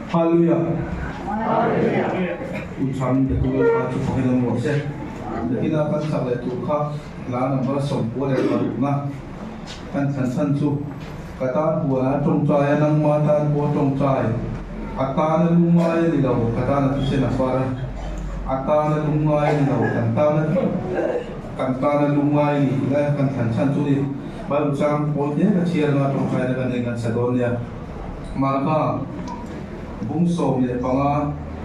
Hallelujah. U chhan te tu lalpa chu fakin awm rawh se. Nakinah kan sak leh tur kha hla number 96 na kan thlan chhan chu ka tan puan a tawngtai a, nangma tan pawh a tawngtai. A tana lungngai a ni lo, ka tana thisen a far. A tana lungngai a ni lo, kan tana kan tana lungngai a ni tih lai kha kan thlan chhan chu ni. Bible chang pawl hle ka chhiar anga tawngtaina kan nei kan sa dawn nia. Marka bung 15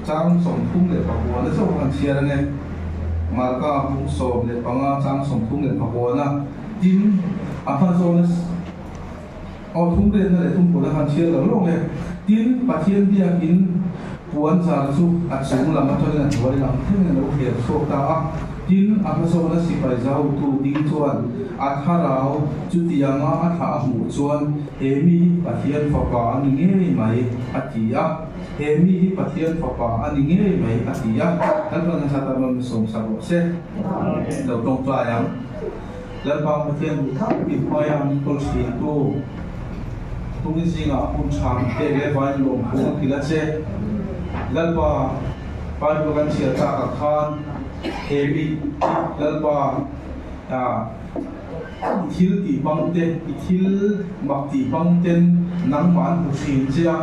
chang 39 na chauh kan chhiar ange. Marka bung 15 chang 39 na tin a hma zawna aw thum riatna leh thum pawhna khan chhiar lo lawk e. Tin, Pathian biakin puan zar chu a chung lam atangin a hnuai lam thlengin a lo hliam chhuak ta a. Tin, a hma zawna sipai zautu ding chuan a thlarau chutianga a thlah a hmuh chuan, He mi hi Pathian Fapa a ni ngei mai, a ti a. He mi hi Pathian Fapa a ni ngei mai, a ti a. Lalpa nasa tan rawn sawmsak rawh se. Lo tawngtai ang. Lalpa Pathian duh tak i hmaia min kawl thintu tungin zingah hun tha min pek leh vain lawmthu ka hrilh a che. Lalpa, Bible kan chhiar takah khan he mi Lalpa i thil tih hmang te, i thil mak tih hmang ten nangmah an hmu thin che a,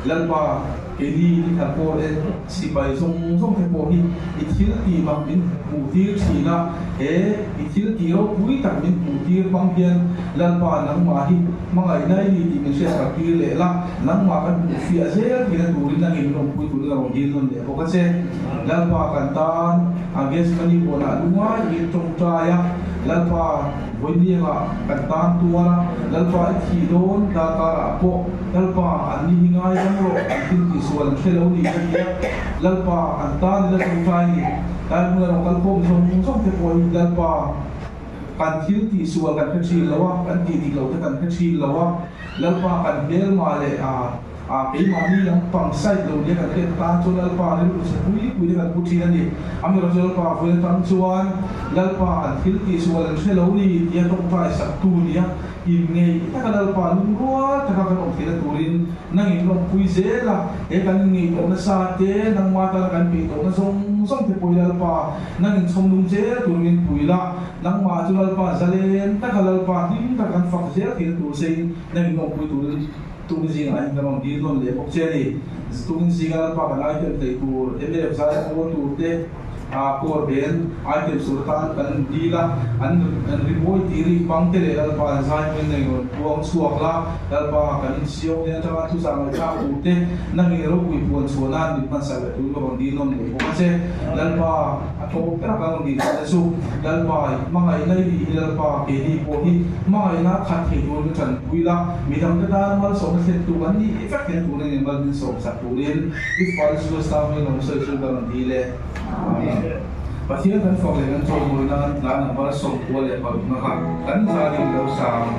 Lalpa keini ni khat pawh e sipai zawng zawng te pawh hi i thil tih mak min hmuh tir thin a, he i thil tih ropui tak min hmuh tir hmang hian Lalpa nangmah hi hmangaihna i ni tih min hriat tak tir leh la, nangmah kan hmuh fiah zel theihna turin nangin min awmpui turin a rawn dil nawn leh bawk a che. Lalpa kan tan a Gethsemane huanah lungai in tawngtai a, Lalpa Vawidianga kan tan tuar a, Lalpa i thih dawn darkarah pawh Lalpa an ni hi ngai dang rawh an thil tihsual an hre lo ni ka ti a, Lalpa kan tan ila tawngtai ni, tlai hmuna rawn kal khawm zawng zawng te pawh hi Lalpa kan thil tihsual kan hre thin lo a, kan tih dik loh te kan hre thin lo a, Lalpa kan hmelma leh a. A keimahni lam pang side lo nia kan hriat tan chuan Lalpa rilru chhe pui pui te kan pu thin a ni. Amaherawhchu chu Lalpa vawiin atang chuan Lalpa an thil tihsual an hre lo ni tia tawngtai sak tu nia inngeih taka Lalpa lungrual taka kan awm theihna turin nangin lawmpui zel a, he kan inngeih tawhna sa te, nangma tana kan peih tawhna zawng zawng te pawh hi Lalpa nangin chhawmlung zel tur min pui la, nangmah chu Lalpa zalen taka Lalpa hlim taka kan fak zel theihna tur sein nangin lawmpui turin Tun zingah hian kan rawn dil nawn leh bawk che a ni. Tun zinga Lalpa kan item theih tur, MF zai pawl tur te, Kawr ben item sur atan kan dil a, an an rimawi tih rik bang te leh Lalpa an zai hmel nangin rawn puang chhuak la, Lalpa kan insiam hnen atanga thuchah ngaihthlak tur te, nangin ropui puan chhuah nan min hmansak leh turin ka rawn dil nawn leh bawk a che. Lalpa a tawp ber a kan rawn dil theihna chu Lalpa i hmangaihna i nih hi Lalpa keini pawh hi hmangaihna khat thei turin ka tanpui la, Midangte tana malsawmna thlentu kan nih vek hian tuna eng mal min sawm sak turin i fal chu Samuel awm sawi chu ka rawn dil e. Amen. Pathian kan fak leh kan chawimawi nan hla number 96 na kha kan zanin lo sang.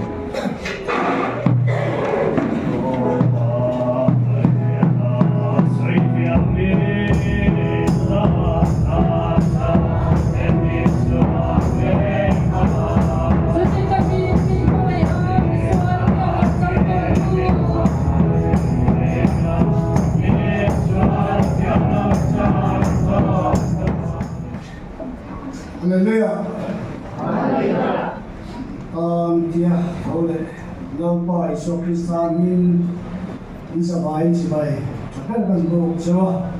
Hallelujah. Ang tia tho leh Lalpa Isua Krista hming in zavaiin chibai tha ber kan bawk cheu a.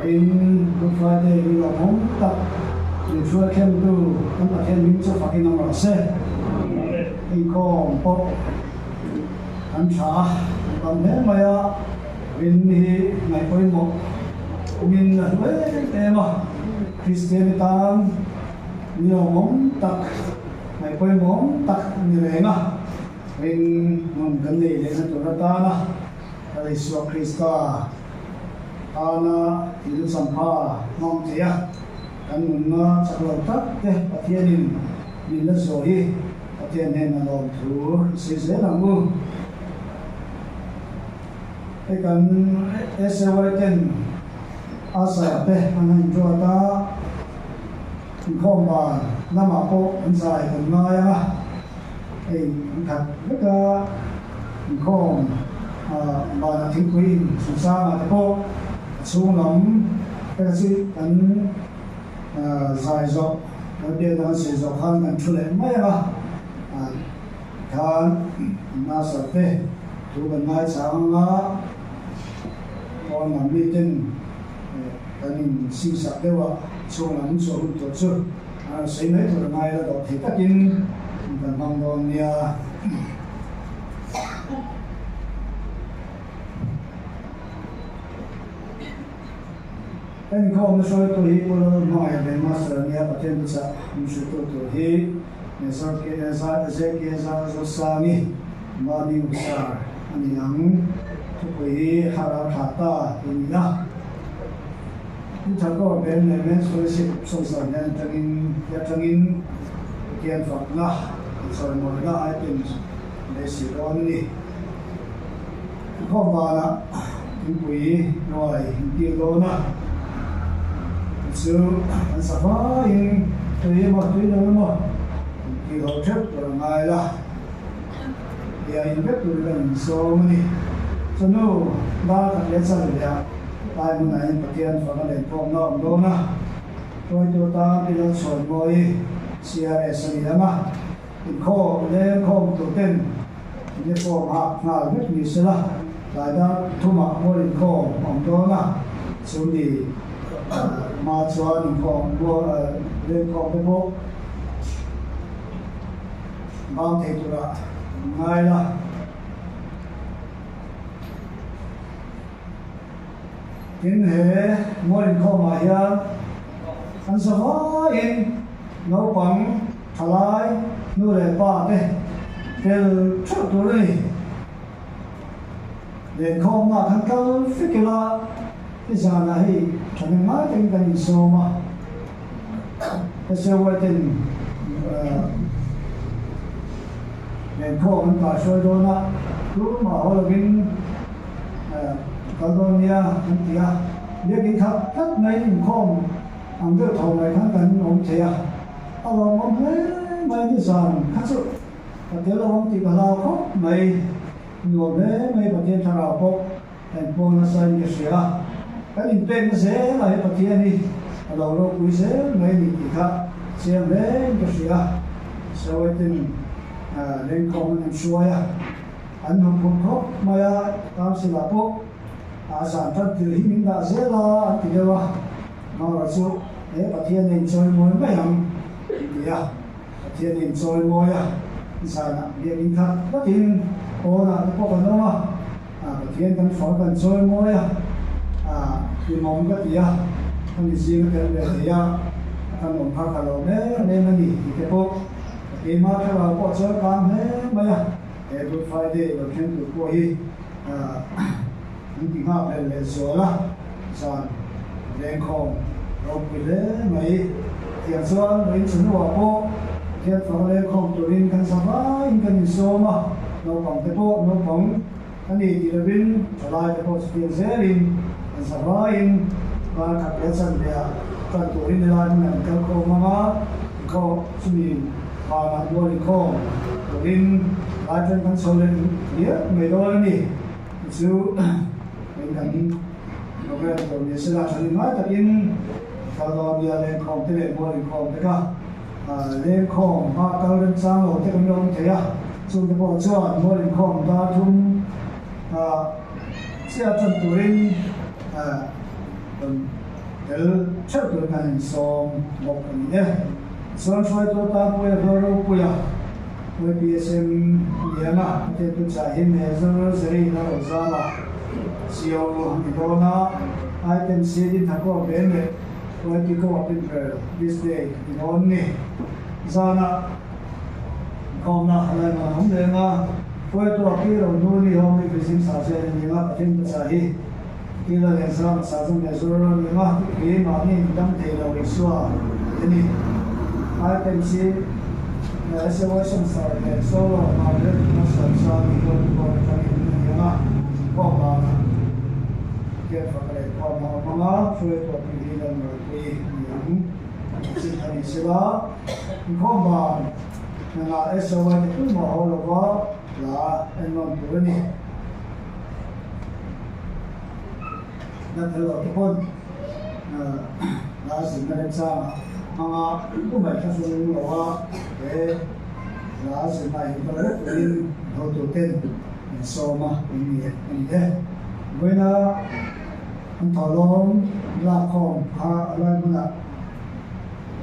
In Good Friday hi lawmawm tak min hruai thlentu kan Pathian hming chu fakin awm rawh se. Inkhawm pawh kan tha a, kan tam hle mai a, rin hi ngaih pawimawh umin a hlu em em a, Kristian tan ni lawmawm tak ngaih pawimawm tak a ni reng a, ring nun kan nei lehna tur atana Lal Isua Krista Tana thil champha hmang thei a, kan nunna chak lo tak te Pathianin min la zawh hi Pathian hnena lawmthu i sawi zel ang u. Hei kan SAY ten Asa te an han inruat a, inkhawm ban lamah pawh an zai kan ngai ang a, hei an khat vek a, inkhawm. Banah thingpui in chungchangah te pawh a chhung lam te kha chu kan zai zawh kan biakna kan sawi zawh khan kan thu leh mai ang a, tikhan Master te thu kan ngaichang ang a, pawn lam miten kan in singsak deuh a, chhung lam chhuah hun tur chu an rawn sawi mai tur a ngai la dawh thei takin kan hmang dawn nia. Inkhawmna hruaitu hi Pu Lalhmangaih leh Master ania Pathian thuchah min hrilhtu tur hi Major JK Zosangi Mami Husar a ni ang. Thupui hi Thlarau Thla Ta tih a ni a. Thakawr Band leh Men's Fellowship sawmsar hnen atangin atangin Pathian fakna inchawimawina items beisei dawn a ni. Inkhawm banah thingpui hnuai intir dawn a, chu an sa faiin tui emaw tui lo emaw intir ho theuh tur a ngai la, tia in vek tur kan insawm a ni. Chawhnu dar khat leh chal leh lai hmunah hian Pathian fak a lenkhawmna a awm dawn a, hruaitu atan Pi Lalchhuanmawii CRS a ni ang a, inkhawm lengkhawm turten uniform hak nghal vek ni sela, tlai dar thumah mual inkhawm a awm dawn a, chumi hma chuan inkhawm mual lengkhawm te pawh bang thei turah an ngai la. Tin, he mual inkhawmah hian an za vaiin naupang thalai nu leh pa te tel theuh tur a ni. Lenkhawmna khan kal fek ila i zanah hei thahnem ngai takin kan insawm a, SAY ten lenkhawm an kaihruai dawn a, tumah haw lovin kal dawn nia an ti a, biakin khat tlat mai inkhawm ang deuh tho mai khan kan awm thei a, a lawmawm hle mai nizan kha chu ka tel lo ang tih ka hlau khawp mai, nuam hle mai Pathian thlarau pawh a inpuang nasa in ka hria a, kan inpekna zelah hi Pathian hi a lo ropui zel mai a ni tih kha chiang hle in ka hria a, Sawitin lengkhawm an inhruai a. An hmu phur khawp mai a, Council ah pawh a zan tan thil hi min dah zel a an ti deuh a, Maura chu he Pathian a inchawi mawi mai ang an ti a, Pathian a inchawi mawi a, zanah biakin khat tlatin pawnah te pawh kan awm a, Pathian kan fal kan chawi mawi a, hlimawm ka ti a, ka mi zing a tel ve thei a, kan awm kha ka lo em em a ni tih te pawh keimah thlarau pawh a chawi kang hle mai a. He Good Friday lo thleng tur pawh hi an ti nghak hlel leh zual a, zan vengkhawm ropui hle mai. Tiang chuan vawiin chhunnuah pawh Pathian fang lengkhawm turin kan za vaiin kan insawm a, naupang te pawh naupang a ni tih lovin thalai te pawh chutiang zelin kan za vaiin kar khat leh chanve ah tan turin helai hmunah an kal khawm ang a, inkhawm chumi Vanah mual inkhawm turin lai ṭan kan chho leh diak mai dawn a ni. Ti chu min kan program tur ni sela ṭhanin ngai takin kal dawn nia lengkhawm te leh mual inkhawm te kha lengkhawm hma kal remchang lo te kan lo awm thei a, chungte pawh chuan mual inkhawm dar thum chiah ṭan turin rawn tel ṭheuh turin kan insawm bawk a ni e. Chuan hruaitu atan Puia Hlo Ropuia, YPSM Liana te tuchah hi Major Zeri la rawn zam a, CO a ni dawn a, Item CD Thakawk Ben leh YP Co-op Inrel this day ni dawn ni. Zanah inkhawmna lai man awm leng a, hruaitu a pi ro hnu ni ho mi Beijing sa chen a ni ang a, Pathian tuchah hi Kila leh Zama sa chu Major a ni ang a, kei mahni in dam thei lo Isua tih a ni. Item chi SAY Samsar leh Solo Margaret Malsawmsa ni ho te pawh atangin a ni ang a, khawm danah Pathian faka leh khawm a awm ang a, hruaitu a pi hi Lalmuanpui a ni ang chin a ni sela, inkhawm dan nangah SAY te tumah haw lova hla ennawn tur a ni. La tel lo te pawn la zirna remchangah hmanga tumah thla hrung lo a, he la zirna hi kal vek turin hotu ten min sawm a in ni a ni e. Vawiina an thawhlawm lakkhawm kha a lai hmunah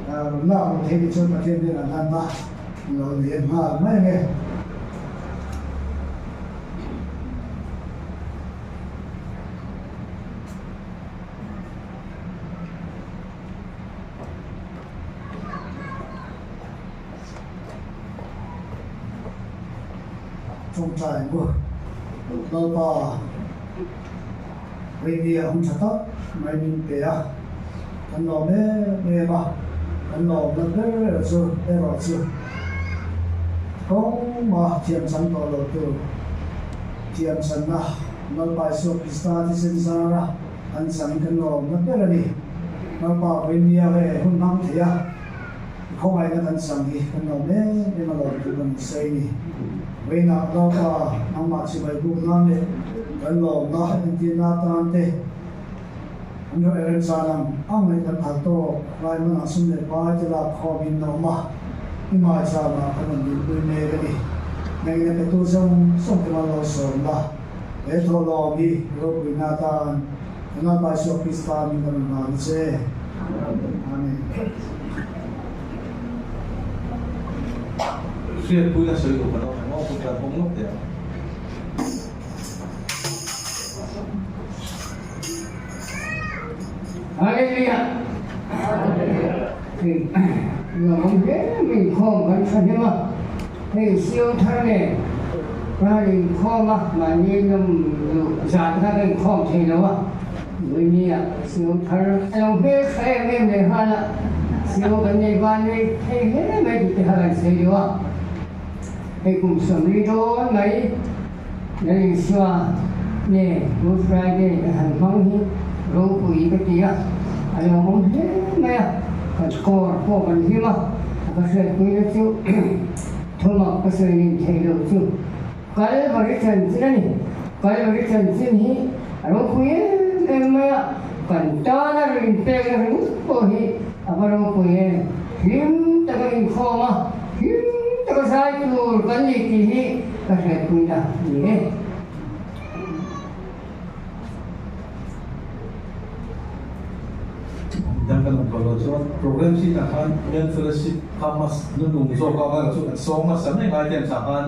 rawn lak lo thei ni chuan Pathian hnenah hlanna lo lian nghal mai ang e. Tawngtai ang u. Lalpa, Vainia hun tha tak mai min pe a, kan lawm em em a, kan lawmna ber erawh chu erawh chu kawngma thiam chang tawh lo tur thiam channa Lalpa Isua Krista thisen zara an chang kan lawmna ber a ni. Lalpa Vainia leh hun hmang thei a. I khawngaihna kan chang hi kan lo em em a lawm tur kan sawi ni. Vawiinah Lalpa nangmah chibai buk nan leh kan lawmna entirna atan te an rawh eremchan ang ang leh kan phal tawk lai hmunah sum leh pai te lak khawmin a awm a, i hmaichhanah kan rawn dinpui mek a ni. Nangin a petu zawng zawng te mal lo sawm la, he thawhlawm hi ropuina atan Kan Lalpa Isua Krista min kan rawn hlan a che. Amen. Hriatpuina sawi duh kan awm em aw, kut kan hawng lawk teh ang. Hallelujah! Hei nuam hle mai inkhawm kan tha hnem a, hei siam thar nen kan inkhawm a, mahni nawm duh zan kha kan inkhawm thei lo a, Vawinia siam thar a lo hmel tha em em leh nghal a, siam kan nei van nei thei hle mai tih te kha kan sawi duh a, hei kum 40 dawn mai Lal Isua nge Good Friday a han hmang hi ropui ka ti a, a lo awm hle mai a, kan score pawh kan hlim a, a ka hriatpuina chu thumak ka sawi nin theih loh chu Kalvari chanchin a ni. Kalvari chanchin hi a ropui em em mai a, kan tana rinpekna ringawt pawh hi a va ropui em, hlim taka inkhawm a, hlim taka zai tur kan ni tih hi ka hriatpuina a ni e. Dang kan awm tawh lo chuan program sheet ah khan Men Fellowship kha hmas nunung zawk a ngai lo chu kan sawng hmasa mai ngai te an chah khan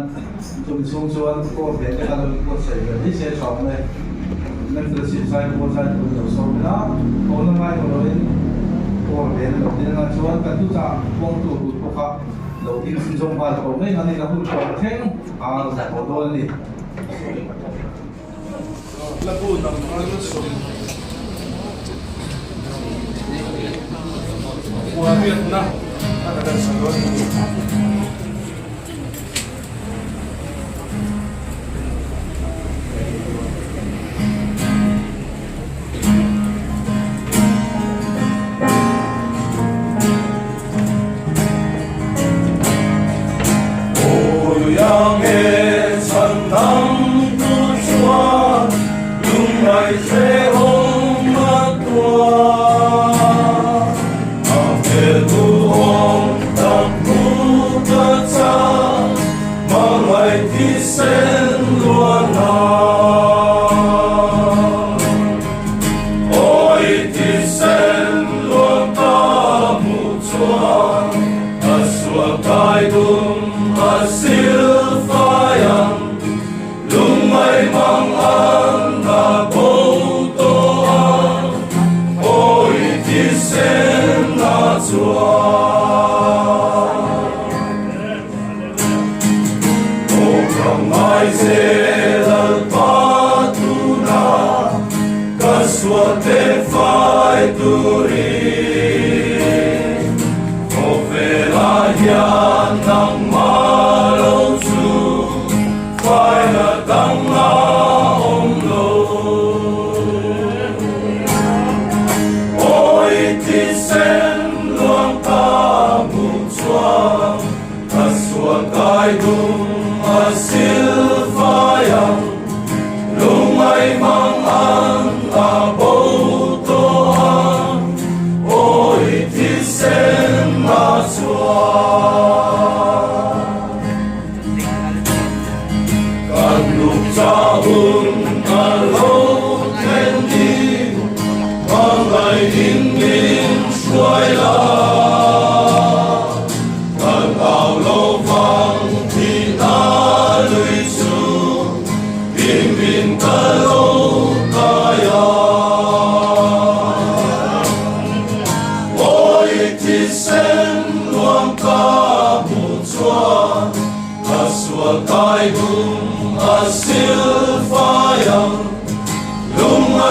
chumi chhung chuan court ve te kha lo inbuatsaih ve mai se tha awm e. Men Fellowship zai pawl zai tur lo sawm ila tawhna ngai tawh loin court ve na lo dil anga chuan kan tuchah puangtu tur pawh kha lo ding chhunzawm nghal tawh mai ang a ni la hun tawp thleng a rawn tawh dawn a ni.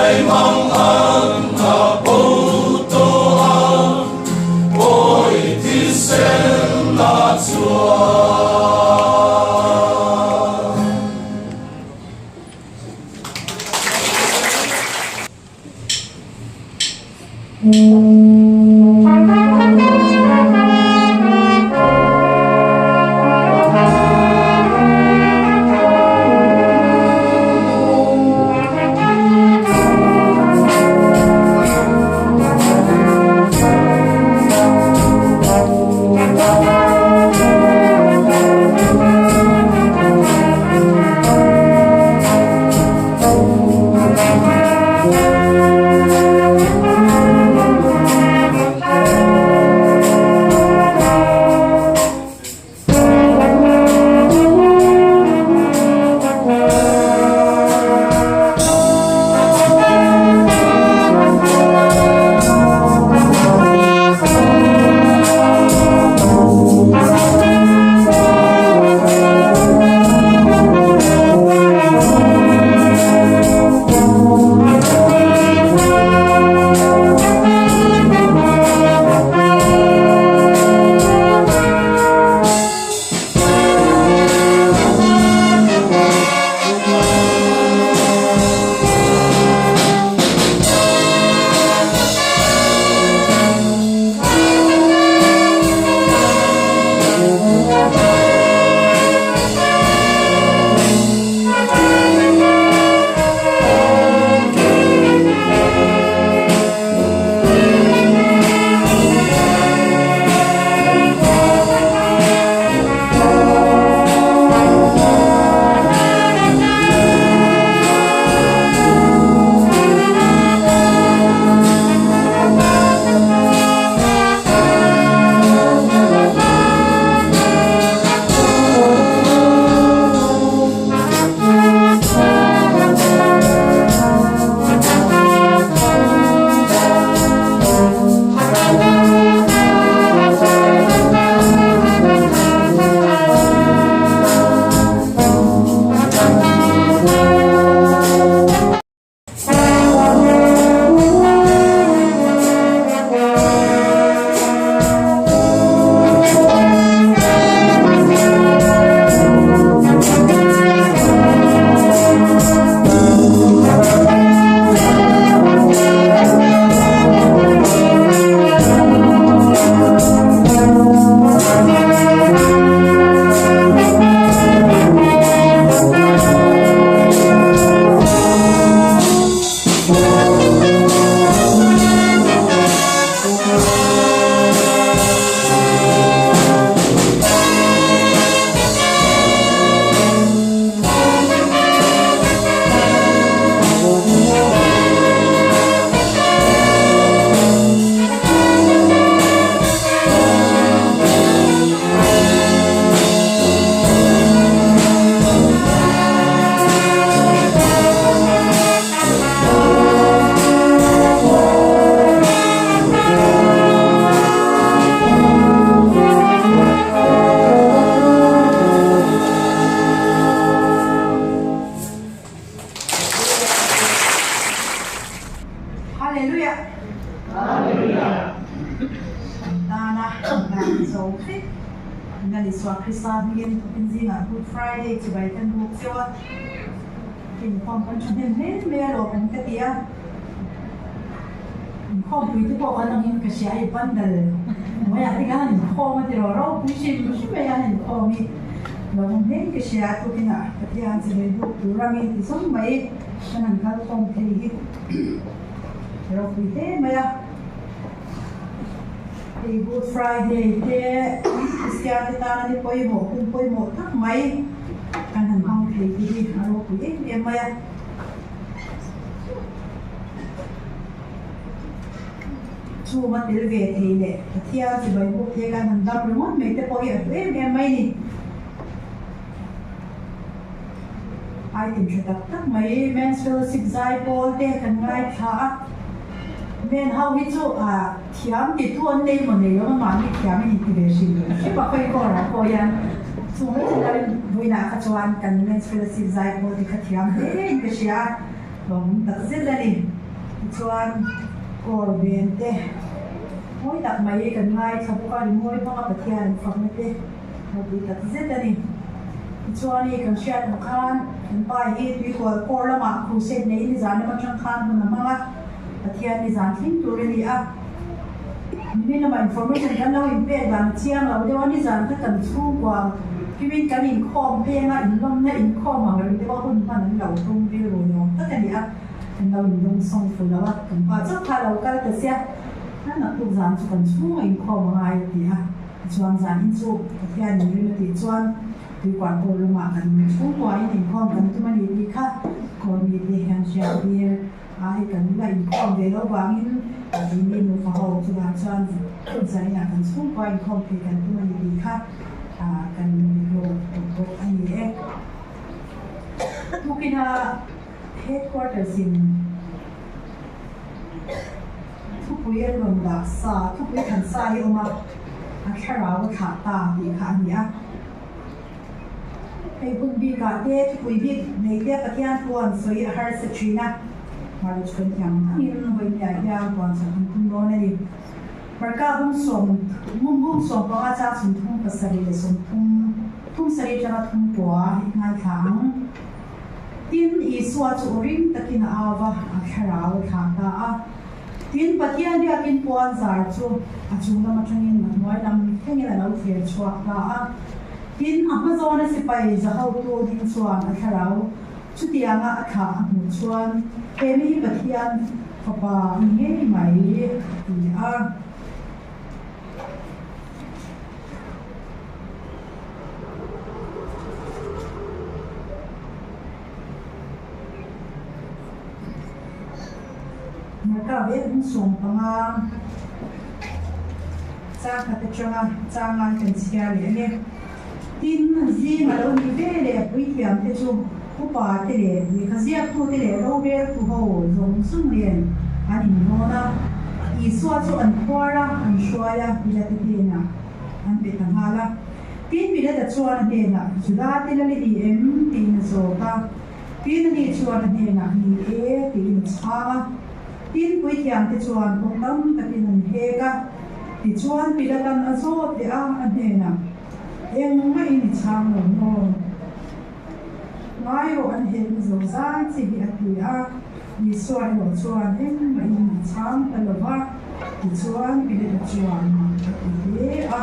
Mang ang a bo tawh a, pawi thisen a chuan. Hallelujah! Hallelujah! Kan tana dan zo vek Lal Isua Krista hmingin tukin zingah Good Friday chibai kan buk cheu a, inkhawm kan tha hnem hle mai a lawm an ka ti a. Inkhawmpui te pawh kan angin ka hria i bundle hnuaiah te khan inkhawm a ti rawh ropui hrim hrim mai a inkhawm hi lo awm hle ka hria tukinah Pathian chibai buk tur a mi ti zawng mai kan han kal khawm thei hi ropui hle mai a. Hei Good Friday te Kristian te tana ni pawimawh hun pawimawh tak mai kan han hmang thei te hi a ropui em em mai a. Chhuma tel ve thei leh Pathian chibai buk thei kan han dam ringawt mai te pawh hi a hlu em em mai ni. Item tha tak tak mai Men's Fellowship zai pawl te kan ngaithla a, men ho hi chu thiam ti tu an nei maw nei lo a mahni thiam in inti ve hrim hrim a khawi kawr ah pawh hian chung mai chu lo in vawiinah kha chuan kan Men's Fellowship zai pawl te kha thiam hle in ka hria a. Lawmawm tak zet a ni. Tichuan, kawr ven te mawi tak mai kan ngaithla bawk a, rimawi hmanga Pathian an fakna te ropui tak zet a ni. Tichuan hei kan hriat ang khan kan pa hi tuikual kawr lamah crusade neiin nizan lam atang khan hun a hmang a, Pathian nizan thleng tur a ni a. Nimin lamah information kan lo inpek dan a chiang lo deuh a, nizan kha kan chhungkua kimin kan inkhawm peng a, inlawmna inkhawm ang reng deuha hun hman an lo tum rilru ni awm tak a ni a, kan lo indawng sawng fu lo a, kan pa chauh kha a lo kal ta sia, a naktuk zan chu kan chhunga inkhawm a ngai a ti a, tichuan zan in chu Pathian in rim a tih chuan tuikual pawh lamah kan chhungkua in inkhawm kan tum a ni tih kha Kawlmi te hian hriat tir. A hei kan la inkhawm ve lo vangin keini nufa ho chuvang chuan zaninah kan chhungkua inkhawm thei kan tum a ni tih kha kan hlawh tawh bawk a ni e. Tukina headquarters in thupui an rawn dah sa, thupui than sa hi a awm a, a thlarau a thlah ta tih kha a ni a. Hei hun bikah te thupui bik nei te Pathian puan sawi a harsa thin a, Marriage kan thiam angin vawinia hian puan chhan an tum dawn a ni. Marka bung sawm bung 15 chang 37 leh 30 thum sarih atanga thum kua hi ngaithla ang. Tin, Isua chu aw ring takin a au va, a thlarau a thlah ta a. Tin, Pathian biakin puan zar chu a chung lam atangin a hnuai lam thlengin a lo thler chhuak ta a. Tin, a hma zawna sipai za hotu ding chuan a thlarau chutianga a thlah a hmuh chuan, He mi hi Pathian Fapa a ni ngei mai, a ti a. Marka vek hmun 15 chang khat atanga chang ngai kan chhiar leh a ni. Tin, zing a lo nih ve leh puithiam te chu upa te leh lehkha ziaktu te leh roreltu ho zawng zawng nen an inrawn a. Isua chu an khuar a, an hruai a, Pilate hnenah an pe ta nghal a. Tin, Pilate chuan a hnenah, Juda te lal i ni em? tiin a zawt a. Tin, ani chuan a hnenah, Ni e, tiin a chhang a. Tin, puithiamte chuan kawng tam takin an hek a. Tichuan, Pilatan a zawt leh a, a hnenah, Engmah in i chhang lo maw? Ngai rawh an hekna zo zai che hi a ti a. Isua erawh chuan engmah in a chhang ta lo va. Tichuan, Pilata chuan mak a ti hle a.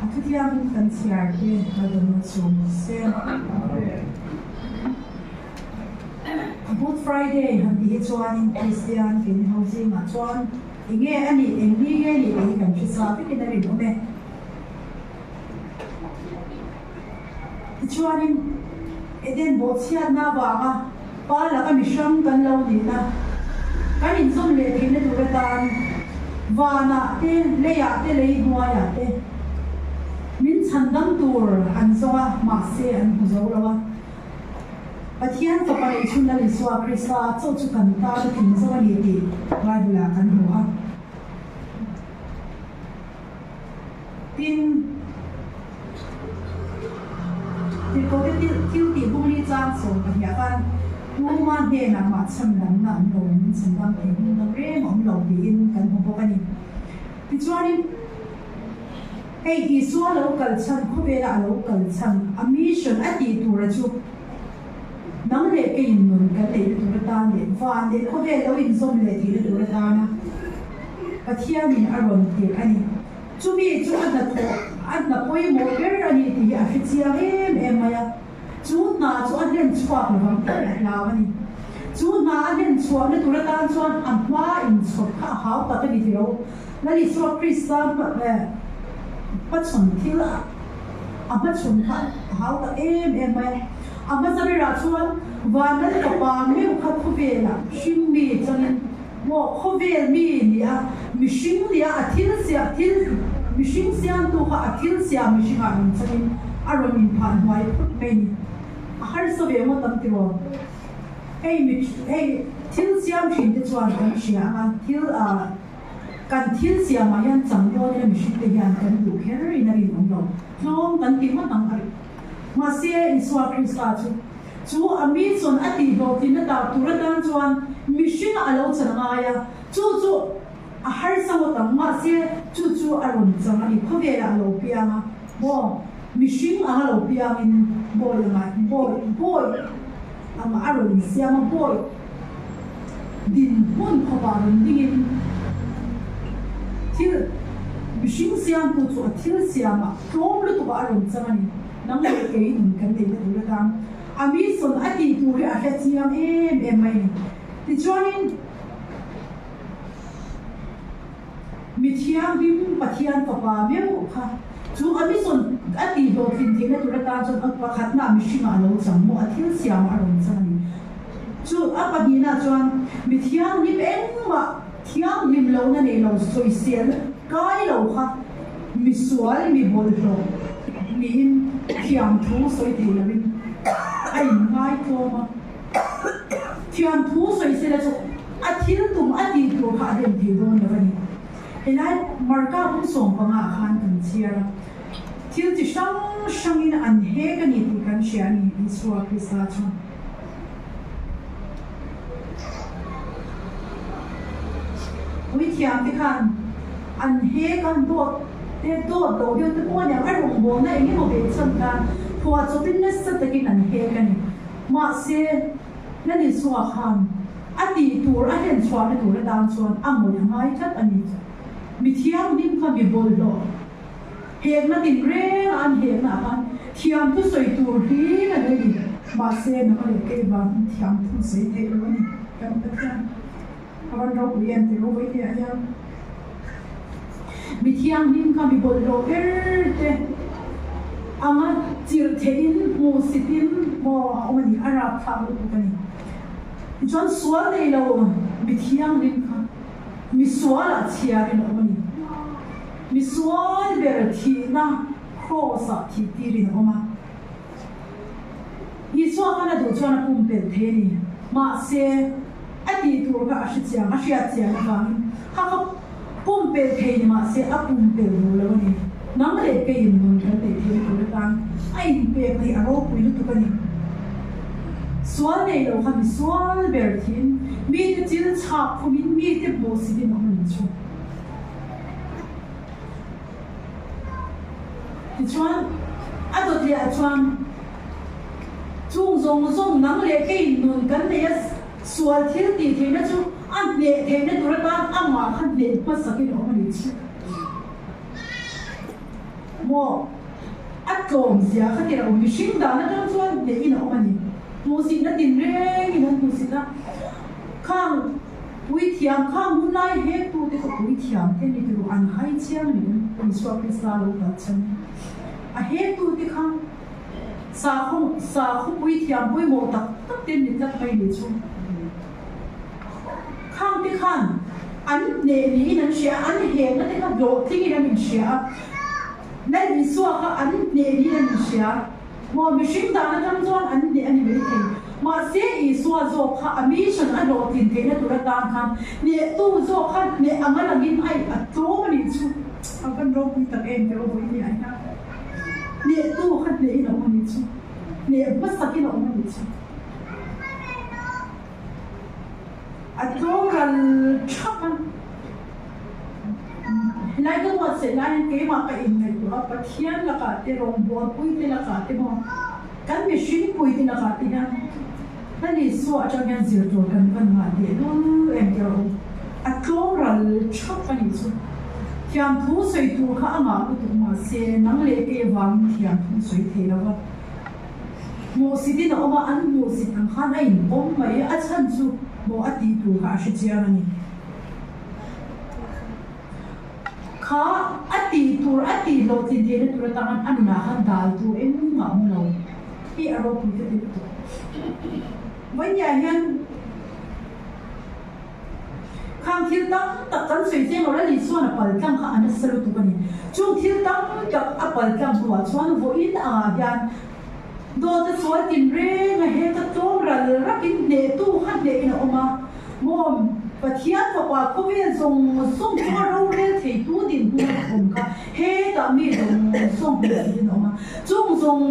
A thuthiangin kan chhiar te a rawn chhung se. Good Friday han tih hi chuanin Kristian keini ho zingah chuan enge a nih, eng ni nge nih tih hi kan hre sa vekin a rinawm e. Tichuanin Eden bawhchhiatna avanga pa laka mihrang kan lo nihna, kan inzawm leh theihna tur atan vanah te, leiah te, lei hnuaiah te min chhandam tur an zawng a, mahse an hmu zo lo a. Pathian Fapa leh Chhun Lal Isua Krista chaw chu kan tan a tling zo a ni tih Bible-ah kan hmu a. Tin, Tirhkohte thil tih bung li chang 12 khan Tuma hnenah mah chhan lamna an lo, min chhan dam thei hmun dang reng a awm lo tiin kan hmu bawk a ni. Tichuanin, Hei Isua lo kal chhan, khawvela a lo kal chhan, a mission a tih tura chu nang leh keiin nun kan neihna tur atan leh van leh khawvel lo inzawm leh theihna tur atana Pathianin a rawn tirh a ni. Chumi chu a hnathawh, a hna pawimawh ber a ni tih hi a hre chiang em em mai a. Chu hna chu a hlen chhuak lovang tih a hlau a ni. Chu hna a hlen chhuahna tur atan chuan a hma inchhawp kha a hau tak a ni tilo. Lal Isua Krista hmachhawn thil a hmachhawn kha a hau tak em em mai a. A hmasa berah chuan van Lal Fapa meuh kha khawvelah hring mi changin maw khawvel mi ni a, mihring ni a, a thil siam thil mihring siamtu kha a thil siam mihringah rawn changin a rawn inphah hnuai phut mai ni. A harsa ve ngawt ang tiraw? Hei mi hei thil siam thin te chuan kan hria ang a, thil ah kan thil siamah hian chang dawn ila mihring te hian kan duh kher in a rinawm lo. Tlawm kan ti ngawt ang a ri. Mahse Isua Krista chu. Chu a mi chuan a tihhlawhtlinna ta tur atan chuan mihringa a lo chan a ngai a, chu chu a harsa ngawt ang. Mahse, chu chu a rawn chang a ni. Khawvelah a lo piang a, maw? Mihring anga lo piangin bawi anga bawi bawi anga a rawn insiam a, bawi dinhmun khawpah rawn dingin thil mihring siamtu chu a thil siamah tlawm lutukah a rawn chang a ni. Nang leh kei nun kan neihna tur atan a mi sawn a tih tur hi a hre chiang em em mai a ni. Tichuanin mi thianghlim Pathian fapa meuh kha chu a mi sawn a tih hlawhtlin theihna tur atan chuan a pakhatna mihringah a lo chang maw, a thil siamah a rawn chang a ni. Chu a pahnihna chuan mi thianghlim engmah thianghlim lohna nei lo sawisel kai lo kha Misual mi bawlhhlawh niin thiamthu sawi thei lovin a inngaithlawm a. Thiamthu sawi sela chu a thil tum a tih tur kha a rem thei dawn lo a ni. Helai Marka hmun 15 ah khan kan chhiar a, thil chi hrang hrangin an hek a ni tih kan hria a ni, Isua Krista chuan. Puithiam te khan an he kan dawt te dawt do deuh te pawh a niang a rawngbawlna eng emaw ve chhan khan phuah chawpin nasa takin an hek a ni. Mahse, Lanisua khan a tih tur a hlen chhuahna tur atan chuan a ngawih a ngai tlat a ni. Mi thianghlim kha mi bawlhhlawh Hekna tin reng a an hekna ah khan thiam thu sawi tur hlir a nei ni. Mahse, nang leh kei vangin thiam thu sawi theih lo a ni. Kan Pathian a van ropui em tih ropui hliah hian mi thianghlim kha mi bawlhhlawh ber te anga chirh theihin hmuhsitin maw a awm a ni, a rapthlak lutuk a ni. Tichuan sual nei lo mi thianghlim kha mi sualah chhiarin a awm a ni. Misual ber thihna Kraws-ah thih tirin a awm a. Isua khan a duh chuan a pumpelh thei a ni. Mahse, a tih tur kha a hre chiang, a hriat chiang avangin kha kha pumpelh thei ni mahse a pumpelh duh lo a ni. Nang leh keiin nun kan neih theihna tur atan a inpekna hi a ropui lutuk a ni. Sual nei lo kha misual ber thiin mite chil chhak khumin mite hmuhsitin a awm a ni chu. Tichuan, a dawt leh ah chuan chung zawng zawng nang leh kei nun kan nei a, sual thil tih theihna chu a hneh theihna tur atan amah kha hneh hmasakin a awm a ni chu. Maw? A tlawm zia kha tir a awm. Mihring dan atang chuan hnehin a awm a ni. Hmuhsitna tinrengin an hmuhsit a. Khang Puithiam kha hun lai hektute kha puithiam te ni turu an hai chiang a ni kan Isua Krista lo kal chhan a hektute kha sakhaw sakhaw puithiam pawimawh tak tak te ni tlat mai ni chu khang te khan an hneh niin an hria a an hekna te kha hlawhtling in an inhria a Lal Isua kha an hneh niin an inhria. Maw mihring dan atang chuan an hneh a ni maithei. Mahse Isua zawk kha a mission a hlawhtlin theihna tur atan khan hnehtu zawk kha hneh anga langin a a tlawm a nih chu a van ropui tak em teh aw vawiin ah hian hnehtu kha hnehin a awm a nih chu hneh hmasakin a awm a nih chu a tlawm ral thap a. Helai ka buatsaih lai hian keimah ka inngaihtuah a, Pathian lakah te, rawngbawlpui te lakah te maw, kan mihringpui te lakah te hian Lal Isua atang hian zir tur kan van ngah teh lul em teh rawh u. A tlawm ral thap a nih chu. Thiamthu sawi tur kha a ngah lutuk mahse nang leh kei avangin thiamthu sawi thei lo va. Hmuhsitin a awm a, an hmuhsit ang khan a inpawm mai a, a chhan chu maw a tih tur kha a hre chiang a ni. Kha a tih tur a tih hlawhtlin theihna tur atang a nunah khan dal tur engmah a awm lo hi a ropui ka ti lutuk. Vawinia hian khang thil tam tak kan sawi chiang lo la ni chuan a pal tlang kha a nasa lutuk a ni. Chung thil tam tak a pal tlang hnuah chuan vawiin angah hian dawt a sual tinreng a heta tlawm ral rakin hnehtu kha hnehin a awm a. Mawm, Pathian Fapa khawvel zawng zawng chunga rorel theitu dinhmun a awm kha hetah mi zawng zawng hmuh theihin a awm a. Chung zawng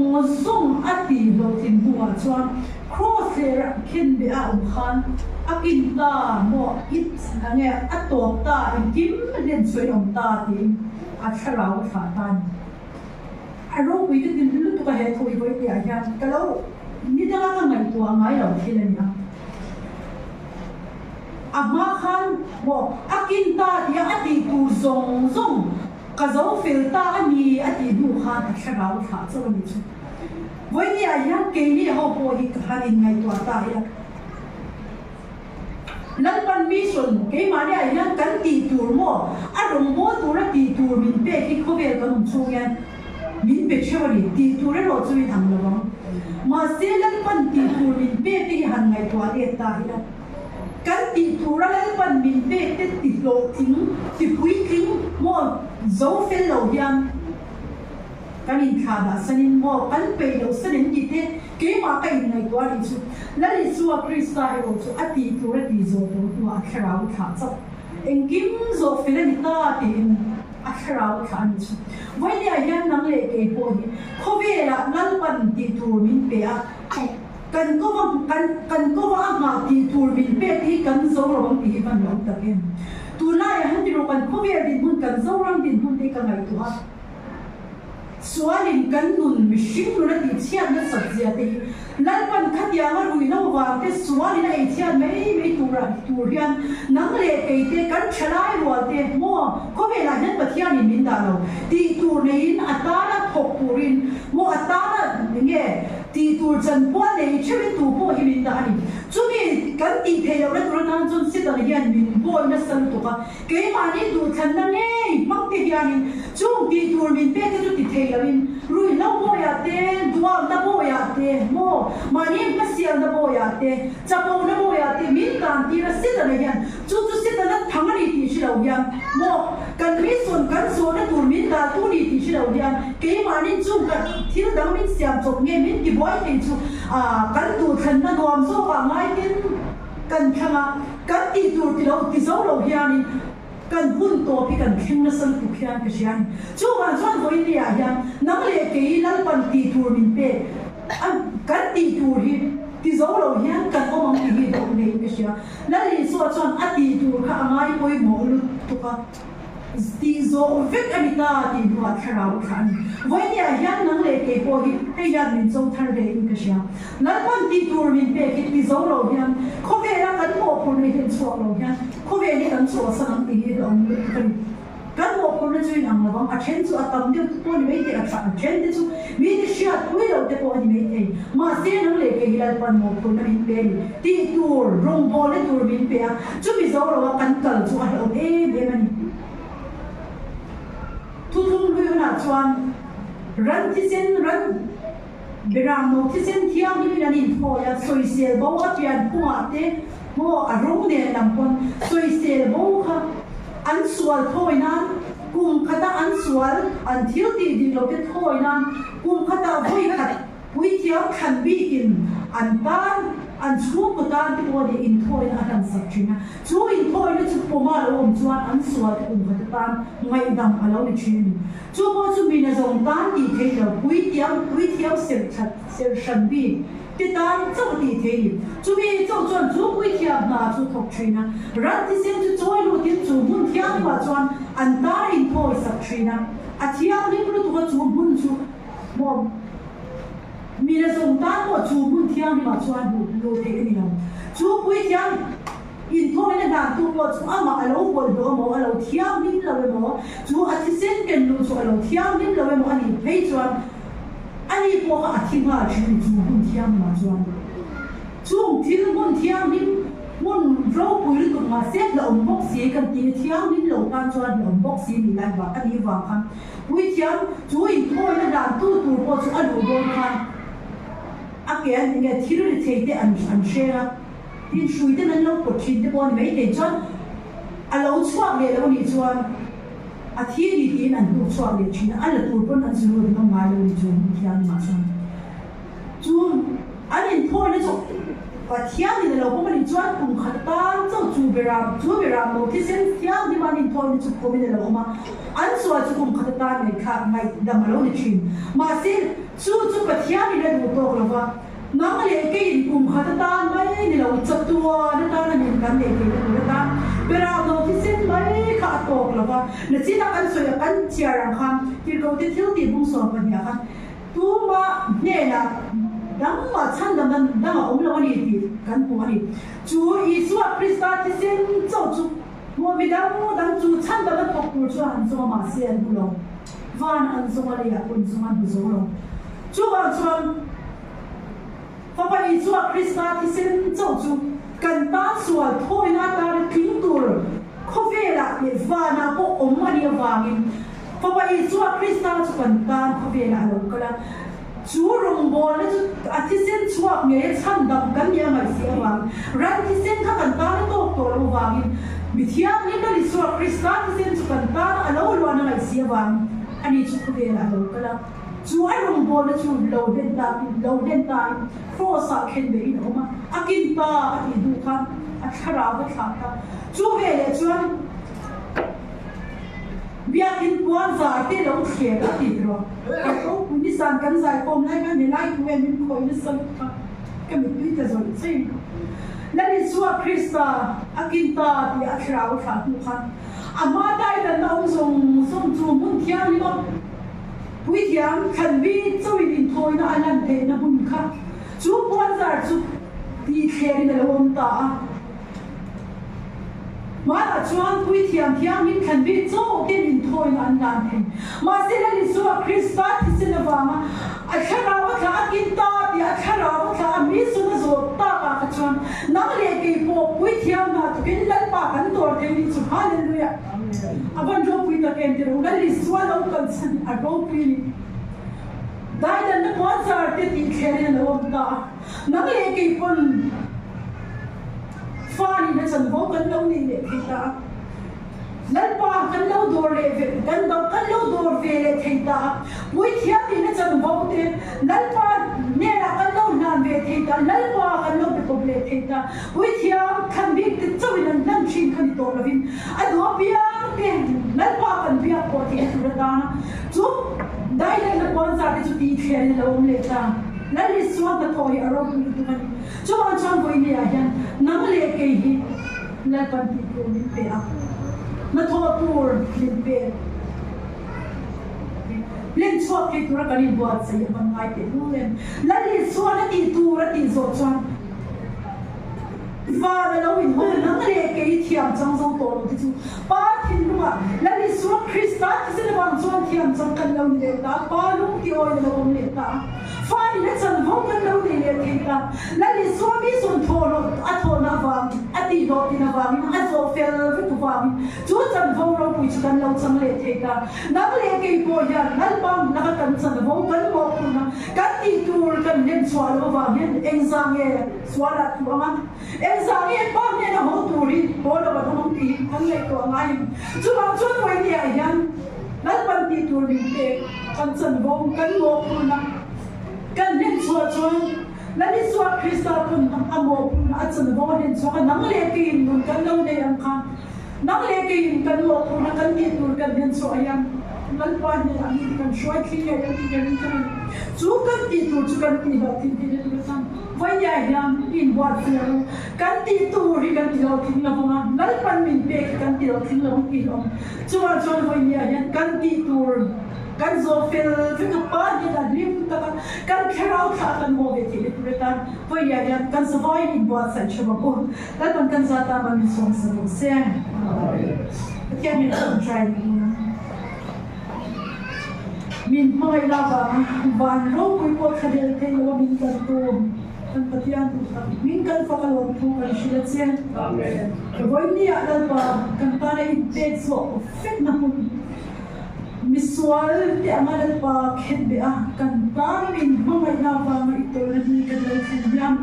zawng a tih hlawhtlin hnuah chuan Kraws leh khen beh a awm khan a kin ta maw it nge a tawp ta engkim hlen sawi awm ta tiin a thlarau a thlah ta a ni. A ropui ka ti lutuk a he thu i vawi tih ah hian ka lo ni danga ka ngaihtuah ngai lo thil a ni a. A hma khan maw a kin ta tih a a tih tur zawng zawng ka zo fel ta a ni a tih hnu khan a thlarau a thlah chauh a nih chu. Vawinia hian keini ho pawh hi ka han inngaihtuah ta ila. Lalpan mission keimahniah hian kan tih tur maw, a rawngbâwl tura tih tur min pek hi khawvel kan awm chhung hian min pe theuh a ni. Tih tur erawh chu in ang lo ang. Mahse Lalpan tih tur min pek te hi han ngaihtuah let ta ila. Kan tih tura Lalpan min pek te ti hlawhtling, ti puitling maw zo fel lo hian, Kan inthlahdah sanin maw kan peih loh san em tih te keimah ka inngaihtuah a nih chu. Lal Isua Krista erawh chu a tih tur a tih zawh tawh hnuah a thlarau a thlah chauh. Engkim zawh fel a ni ta tiin a thlarau a thlah a nih chu. Vawinia hian nang leh kei pawh hi khawvelah Lalpan tih tur min pe a, kan kova kan kan kova a nghah tih tur min pek hi kan zo lo ang tih hi van lo awm tak em. Tunlaiah hian tiraw kan khawvel dinhmun kan Zoram dinhmun te hi ka ngaihtuah a. Sualin kan nun mihring nun a tihchhiat nasat zia te hi Lalpan khatianga ruihhlo vang te sualin a eichhiat mai mai turah tur hian nang leh kei te kan thalai rual te maw khawvelah hian Pathianin min dah lo tih tur neiin a tana thawk turin maw a tana nge tih tur chanpual nei theuhin tu pawh hi min dah a ni. Chumi kan tih theih lohna tur atan chuan Satan hian min bawi nasa lutuk a. Keimahni duhthlanna ngei hmang te hianin chung tih tur min pek te chu ti thei loin ruihhlo bawiah te, duamna bawiah te, maw mahni hmasialna bawiah te, chapona bawiah te min tan tir a Setana hian chu chu Setana thang a ni tih hre lo hian maw kan mission kan zawhna tur min daltu ni tih hre lo hian keimahni chung kan thil dang min siam chawp nge min tibuai thei chu kan duhthlanna nuam zawkah ngaitin Kan thlang a, kan tih tur ti lo ti zo lo hianin kan hun tawp hi kan thleng nasa lutuk hian ka hria a ni. Chuvang chuan vawiin ah hian nang leh kei Lalpan tih tur min pek a, kan tih tur hi ti zo lo hian kan awm ang tih hi hlauh neiin ka hria. Lal Isua chuan a tih tur kha a ngai pawimawh lutuk a. Tih zawh vek a ni ta tih hnuah thlarau a thlah a ni. Vawinia hian nang leh kei pawh hi hei hian min cho thar ve in ka hria. Lalpan tih tur min pek hi ti zo lo hian khawvela kan mawhphurhna hi chhuak lo hian khawvel hi kan chhuahsan ang tih hi hlauhawm lutuk a ni. Kan mawhphurhna chu in ang lo vang, a then chu a tam deuh te pawh a ni maithei, a tha a then te chu mite hriat pui loh te pawh a ni maithei. Mahse nang leh kei hi Lalpan mawhphurhna min pe a ni. Tih tur, rawngbawlna tur min pe a. Chumi zo loa kan kal chu a hlauh em em a ni. Thuthlung hlui hunah chuan ran thisen, ran beram no thisen thianghlimin an inthawi a, sawisel bo a pian phungah te maw a rawng nen lam pawn sawisel bo kha an sual thawi nan kum khata an sual an thil tih dik lo te thawi nan kum khatah vawi khat Puithiam thlan bikin an tan, an chhungkaw tan te pawh nih inthawina a hlansak thin a. Chu inthawina chu pawma lo awm chuan an sual te kum khat atan ngaihdam a lo ni thin a ni. Chu pawh chu mina zawng tan tih theih lo, puitiam, puithiam serh that, serh hran bik te tan chauh tih theih ni. Chumi chauh chuan chu puithiam hna chu thawk thin a. Ran thisen chu chawi lutin chu hmun thianghlimah chuan an tan a inthawisak thin a. A thianghlim lutuk a chu hmun chu Maw? Mila zawng tan pawh chu hmun thianghlimah chuan hmuh luh theih a ni lo. Chu puithiam inthawina hnantu pawh chu amah a lo bawlhhlawh emaw, a lo thianghlim lo emaw, chu a thisen ken luh chu a lo thianghlim lo emaw a nih phei chuan ani pawh kha a thi nghal thin a ni chu hmun thianghlimah chuan. Chung thil hmun thianghlim hmun ropui lutuk mahse hlauhawm bawk si kan tih thianghlim lo tan chuan hlauhawm bawk si nih lai vang a nih vang khan Puithiam, chu inthawina dan tu tur pawh chu a luh dawn khan a ke an enge thil ri thei te an an hreng a, tin hrui ten an lo pawt thin te pawh a ni mai thei chuan a lo chhuak leh lo nih chuan a thi ni tiin an hnuk chhuak leh thin a, a la tur pawn an zulu ringawt ngai lo ni chu Pathian mah chuan chu an inthawina chu Pathianin a lo pawm a nih chuan kum khat tan chauh chu beram chu beram lo thisen thianghlim a an inthawina chu pawmin a lo awm a. An sual chu kum khat atan ngaihthlak ngaihdam a lo ni thin. Mahse, chu chu Pathianin a duh tawk lo va. Nang leh keiin kum khat atan mai ni lo, chatuan atana nun kan neih theihna tur atan Berah no thisen mai kha a tawk lo va. Nachina kan sawi a, kan chhiar ang khan Tirhkohte thil tih bung 12 ah khan tuma hnenah dangmah chhandamna dang a awm lo a ni tih kan hmu a ni. Chu Isua Krista thisen chauh chu hmuh mi dang dang chu chhandamna thawk tur chuan an zawng a, mahse an hmu lo. Van an zawng a, leiah pawh inzawng an hmu zo lo. Chuvang chuan Fapa Isua Krista thisen chauh chu kan tan sual thawina atana tling tur khawvelah leh vanah pawh awm a nih avangin Fapa Isua Krista chu kan tan khawvelah a lo kal a. Chu rawngbawlna chu a thisen chhuak ngei a chhandam kan nih a ngaihsih avangin ran thisen kha kan tan a tawk tawh loh avangin mi thianghlim Lal Isua Krista thisen chu kan tan a lo luan a ngaihsih avangin ani chu khawvelah a lo kal a. Chu a rawngbawlna chu lo hlen takin lo hlen tain Kraws-ah khen behin a awm a, a kin ta a tih hnu khan a thlarau va thlah ta. Chu veleh chuan Biakin puan zar te lo thler a ti rawh. Ka ropui nizan kan zaikhawm lai khan helai thu hian min khawih nasa lutuk a, ka mittui ta zawih chaih. Lal Isua Krista a kin ta tih a thlarau a thlah hnu khan a hma daidanna awm zawng zawng chu hmun thianghlim a Puithiam thlanbi chauhin inthawina a lan theihna hmun kha chu puanzar chu tihthlerin a lo awm ta a. Hmanah chuan Puithiam thianghlim thlanbi chauhin inthawina an lan thei. Mahse Lal Isua Krista thisen avanga a thlarau a thlah a kin ta tih a thlarau a thlah a mi sun a zawh takah kha chuan nang leh kei pawh Puithiam hna tukin Lalpa kan dawr thei nih chu Hallelujah! A van ropui tak em tih ro Lal Isua lo kal chhan a ropui a ni. Daidanna puan zar te tih thlerin a lo awm ta a, nang leh kei pawn fa nihna chanvo kan lo nei leh thei ta a, Lalpa kan lo dawr leh ve kan do kan lo dawr ve leh thei ta a, Puithiam nihna chanvo te Lalpa hnenah kan lo hlan ve thei ta, Lalpa kan lo be kawp leh thei ta. Puithiam thlan bik te chauhin an hlan thin kha ni tawh lovin a duh apiang te Lalpa kan biak pawh theihna tur atana chu daihdaihna puanzar te chu tihthlen a lo awm leh ta. Lal Isua hnathawh hi a ropui lutuk a ni. Chuvang chuan vawinia hian nang leh kei hi Lalpan tih tur min pe a, hnathawh tur min pe. Hlen chhuak thei tura kan inbuatsaih a hman ngai teh lul em? Lal Isuan a tih tur a tih zawh chuan Van a lo inhawn a, nang leh kei thiam chang zo tawh lo te chu Pa thinlungah Lal Isua Krista thisen avang chuan thiam chang kan lo ni leh ta a, Pa lung ti awin a lo awm leh ta a, fa nina chanvo kan lo nei leh thei ta. Lal Isua mi zawn thawh loh a thawhna avangin, a tihhlawhtlin avangin, a zawh fel vek avangin chu chanvo ropui chu kan lo chang leh thei ta. Nang leh kei pawh hian Lalpa laka kan chanvo kan mawhphurhna kan tih tur kan hlen chhuah loh avang hian engzah nge sualah thu anga engzah nge Pa hnena haw turin haw lo an awm ang tih hi kan ngaihtuah ngai em? Chuvang chuan Vawinia hian Lalpan tih tur min pek kan chanvo kan mawhphurhna kan hlen chhuah chuan Lal Isua Krista pawn a mawhphurhna a chanvo a hlen chhuak a, nang leh keiin nun kan lo nei ang khan Nang leh keiin kan mawhphurhna kan tih tur kan hlen chhuah hian Lalpa hnenah mi kan hruai thling ngei ang tih ka ring thung a ni. Chu kan tih tur chu kan tih loh thing tih na tur a chang. Vawinia hian inbuat fiah ru. Kan tih tur hi kan ti lo thing lo vang a, Lalpan min pek hi kan ti lo thing lo ang tih a awm. Chuvang chuan vawinia hian kan tih tur kan zawh fel vek a, Pa hnenah hlim taka kan thlarau thlah kan haw ve theih na tur atan vawinia hian kan zavaiin inbuatsaih tha bawk u. Lalpan kan zat a man sawm sa rawh se. Pathian min tawngtai duh a. Min hmangaih la vanga van ropui pawh thla del thei lo a min kaltu kan Pathian duh tak min kal fak a lawm thu kan hrilh a che. Vawiin ah Lalpa kan tana inpek zawh fekna hmun misual te anga Lalpa khen beh a kan tana min hmangaih la vanga i tawlna hi kan lo thlen hian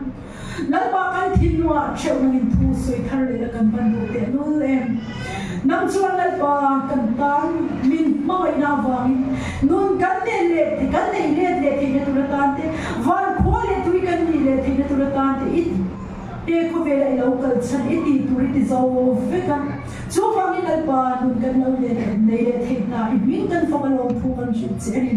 Lalpa kan thinlungah theuh nangin thu sawi thar leh la kan van duh teh lul em. Nang chuan Lalpa kan tan min hmangaihna avangin nun kan nen leh kan nei let leh theihna tur atan te, van khua leh tui kan nih leh theihna tur atan te i He khawvela i lo kal chhan i tih tur i ti zo vek a. Chuvangin Lalpa nun kan lo nei leh theih hna i hming kan fak a lawm thu kan hrilh che a ni.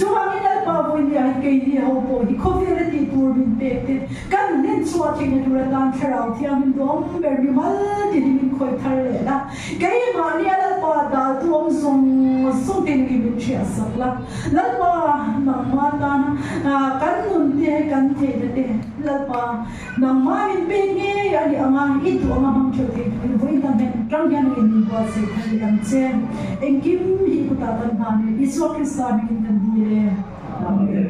Chuvangin Lalpa vawinia hi keini ho pawh hi khawvela tih tur min pek te kan hlen chhuah theihna tur atan Thlarau Thianghlim duhawm ber mimal tihlim in khawih thar leh la. Keimahnia Lalpa dal tuam zawng zawng te ni min hriat sak la. Lalpa nangmah tana kan nun te kan theihna te Lalpa nangmah min pek ngei a ni anga i duh anga hmang theuh thei turin vawi hna hnen tang hian in min buatsaih thar leh ang che. Engkim hi kutah kan hman e Isua Krista hmingin kan dil e. Amen.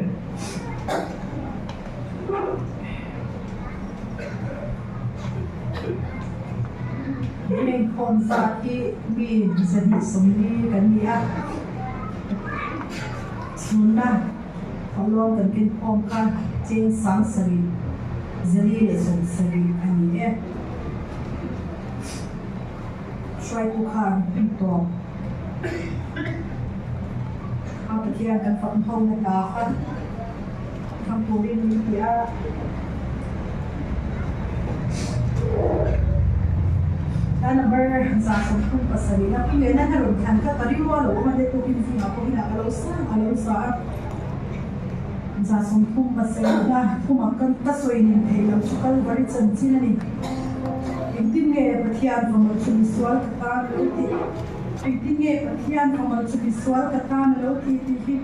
Heng khawn zat hi mi 240 kan ni a, chhunna tholawm kan ken khawm kha cheng 7000 470 a ni e. Hruaitu khan hun tawp a Pathian kan fak ho na ta kha thlang turin min ti a. Ta number 137 na pu leh na na rawn thlan kha ka ring rual lo awm a te tukin zingah pawh inah ka lo sa a lo sa a. 37 na thuma ka sawi nin theih loh chu Kalvari chanchin a ni. Engtin nge Pathian famal chu misual ka tan a lo tih? Engtin nge Pathian famal chu misual ka tan a lo tih tih hi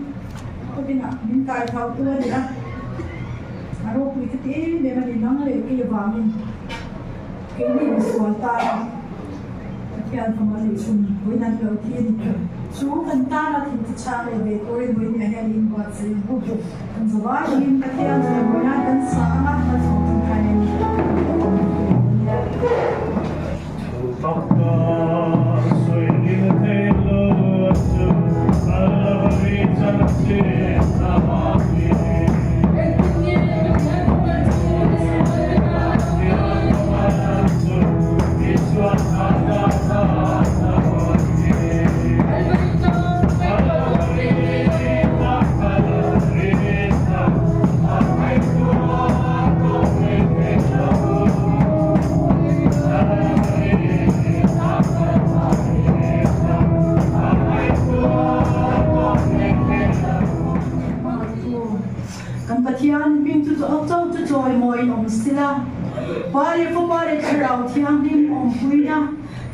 khawtinah min kai thau tu a ni a. A ropui ka ti em em a ni, nang leh kei avangin keini misual tan Pathian famal nih chhun vawiin an lo thi a ni. Chu kan tana thil chu chhang leh ve turin vawiin ah hian in buatsaih ang u. Kan zavaiin Pathian chu vawiin kan sa anga kan chhawm thung thlai a ni. Kan Pathian hming chu chu chawimawiin awm sila, Pa leh Fapa leh Thlarau Thianghlim awmpuina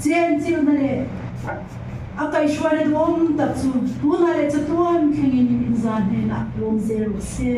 chen chilhna leh a kaihhruaina duhawm tak chu tunah leh chatuan thlengin inzan hnenah lawm zel rawh se.